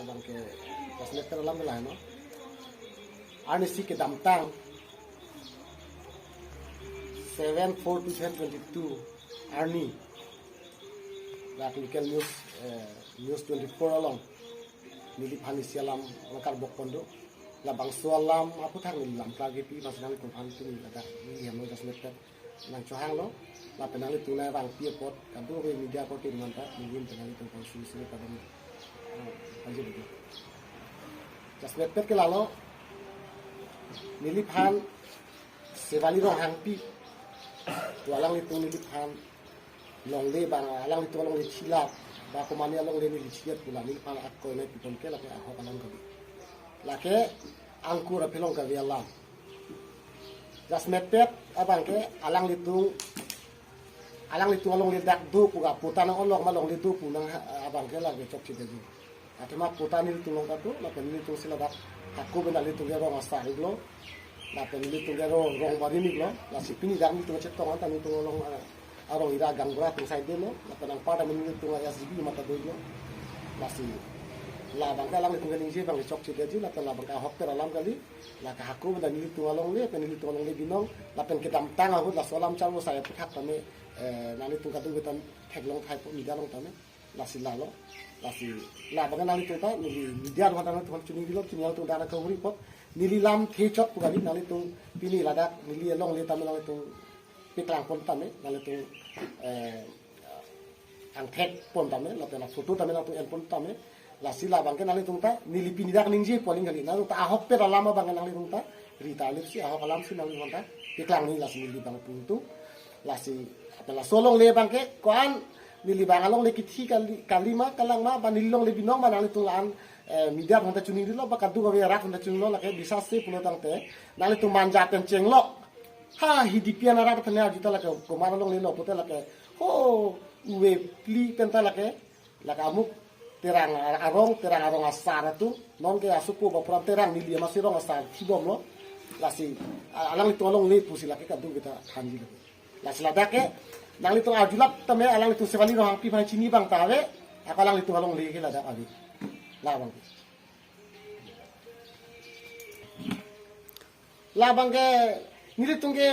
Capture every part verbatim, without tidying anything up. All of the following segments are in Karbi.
Abang ke, Jasmet Pet alam ke lahai non. Arnisi kedamtang seven four two thousand twenty-two arni, dak local news, eh, News twenty-four along neliphan isi alam nangkarbok pon do. Labangso alam aputhak neli lam klar kepi, masi nanglitumphan tumi ladak neli hem lo Jasmet Pet nangchohanglo. Lapen nanglitum nangvangpi apot, kadokave media apot ke manta neli hem nanglitum pon suri suri padam, eh, pajir begitu. Jasmet Pet ke lalo, neliphan Shefali Ronghangpi, to alanglitum neliphan longle abang, alanglitum alongle chilap, ba komane alongle neli chiyat pu la neliphan akoi nangpi pon ke lake ahok alam kali. Lake angkur aphelong kave alam. Jasmet Pet abang ke alanglitum, alanglitum alongle dak do pu ga, patta nang-olok ma longle do pu nang ha-, abang ke lake chokche detji. Athema patta nelitum along ta do, lapen nelitum si ladak hako pen nanglitum ke rong asar iklo, lapen nelitum ke rong, rong barim iklo, lasi pini dak nelitum chetong anta nelitum along, eh, arong ira gaonbura atum side lo, lapen anparta nelitum S G B mata do iklo, lasi labang ke alanglitum ke ningje abang chokche detji, lapen labang ke ahokpet alam kali, lake hako pen nelitum alongle, pen nelitum alongle binong, lapen kedamtang ahut laso alam charvo sai aputhak tame, eh, nanglitum kadokave ta theklong thai po media along tame. Lasi lalo, lasi labang nanglitum ta, neli media along ta nangtum choningri lo, chini along tum dana kahuri apot, neli lamthe chot pu kali, nanglitum pini ladak neli alongle tame nanglitum paklang pon tame, nanglitum, eh, angthek pon tame, lapen la photo tame nangtum en pon tame, lasi labang ke nanglitum ta, neli pini dak ningje pu aling kali, nangtum ta ahokpet alam abang nanglitum ta, ri ta lip si ahok alam si nanglitum ta, paklang ni lasi neli abang pu tu, lasi, ape laso alongle abang ke, ko-an neli abang alongle kithi kali, kali ma, kalang ma, ba neli alongle binong ma nanglitum la-an, eh, media atum ta choningri lo, ba kadokave arat atum ta choningri lo, lake bisas se pulo tangte, nanglitum manja pen chenglok. Ha, Hidipi arat aphan ne arju ta lake, komat alongle lo pute lake, ho, uve phli pen ta lake, lake amuk Terang ar-, arong, Terang arong asar atum, non ke asopo ba program Terang neli amatsi rong asar thibom lo, lasi, a-, alanglitum alongle pusi lake kadokave ta thanji lake. Lasi ladak ke, nanglitum arjulap tame alanglitum Shefali Ronghangpi aphan chini abang ta ave, ako alanglitum alongle ke ladak ave. Labang ke. Labang ke, nelitum ke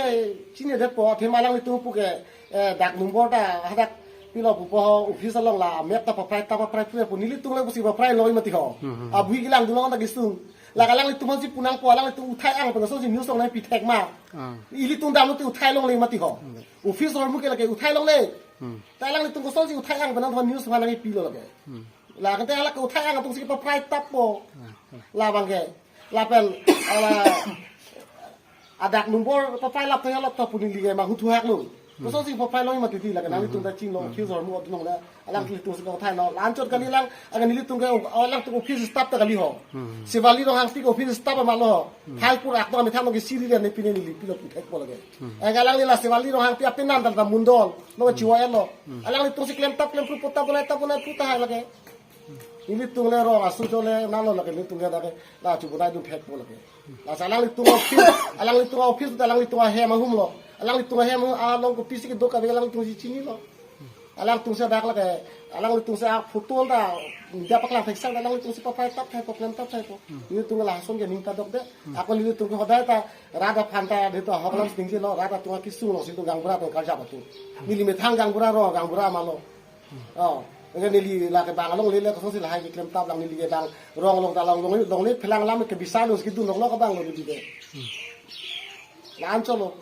chini det po, athema alanglitum pu ke, eh, dak nombor ta, hadak pilo pupo ho, office along la, map ta paprai ta paprai pu pu, nelitum le pusi paprai loi mati ho. Hmm, hmm. Abui kelang dunong ta kesung. La alanglitum aphansi punang po, alanglitum uthai ang pen kosonsi news along nangpi thek ma. Ah. Ilitum damlo te uthai longle mati ho. Hmm. Office hormu ke lake uthai longle. Hmm. Ta alanglitum kosonsi uthai ang pen nangtum news ma nangpi lo lake. Hmm. La kante alake uthai ang atumsi paprai tap po. Hmm. Labang ke. Lapen, ala, adak nombor paprai lap thang lap ta pu neli ke ma huthu hak lo. Hmm. Kosonsi paprai loi mati ti lake nanglitum ta chini lo, hmm, office hormu atum lo. Alanglitum si uthai lo. La-anchot kali lang, agar nelitum ke, alangtum office staff ta kali ho. Hmm. Shefali Ronghangpi ke office staff ma lo ho. Hmm. Phalpur akto amethan lo ke siri le ne pine neli pilo pu thek po lake. Hmm. Agar alangli la Shefali Ronghangpi apenan ta mondol lo, hmm, chiwa lo. Hmm. Alanglitum si klem tap klem phru patta bonai tap bonai phru tahai lake. Nelitum le rong asu chole nalo lake nelitum ke dak ke la chu bonai dun thek po lake. Lasi alanglitum office, alanglitum office ta alanglitum ahem ahum lo. Alanglitum ahem along kopisi kedo kave alanglitum si chini lo. Alangtum si dak lake, alanglitum si a photo ta, media paklang thek sang alanglitum si paprai tap thai po, klem tap thai po. Nelitum la ason ke ning ta dok de. Ako nelitum ke hodai ta, rat aphan ta, de to ahok alam si ningje lo, rat atum akesung lo, si tu gaonbura atum karjap atum. Neli methang gaonbura rong, gaonbura ma lo. Oh, ega neli lake bang alongle le kosonsi lahai keklem tap lang neli ke bang rong along ta long longle, longle phelang alam ke bisa lo si kedun lok lok abang lo neli ke. La-anchot lo.